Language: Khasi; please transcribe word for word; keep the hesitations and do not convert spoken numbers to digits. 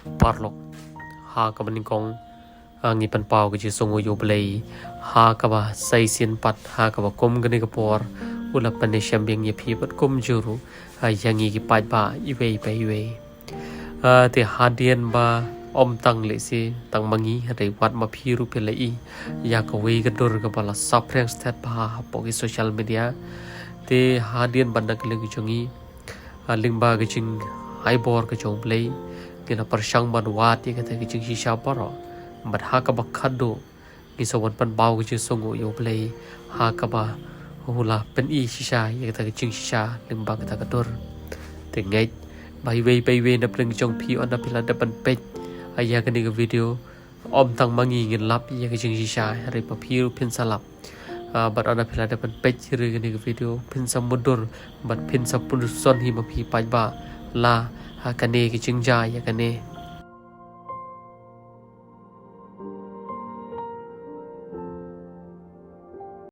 Paralok, ha kaba nyngkong, ah, ngi pynpaw ka jingsngewnguh ïa U Blei ha kaba sa shisien pat, ha kaba kum kane ka por u la pynshem biang ïa phi bad kumjuh ruh, ah, ïa ngi ki paidbah iwei pa iwei. Ah, te hadien ba ym tang lehse tang ma ngi, hynrei wat ma phi ruh phi la ïohi ïa kawei ka dur kaba la saphriang stet bha hapoh ki social media. Te hadien ba na ka liang jong ngi, ah, lyngba ka jinghiar ka jong U Blei, ngi la pyrshang ban wad ïa kata ka jingshisha baroh. Bad ha kaba khatduh ngi sa wan pynpaw ka jingsngewnguh ïa U Blei ha kaba u la pyni shisha ïa kata ka jingshisha lyngba kata ka dur. Te ngeit ba iwei pa iwei na pdeng jong phi, ynda phi la dep ban peit ïa kane ka video, ym tang ma ngi ngin lap ïa ka jingshisha, hynrei ma phi ruh phin sa lap. Ah, bad ynda phi la dep ban peit ïa kane ka video, phin sa mutdur bad phin sa pyndonkam hi ma phi paidbah la ha kane ka jingjia ïa kane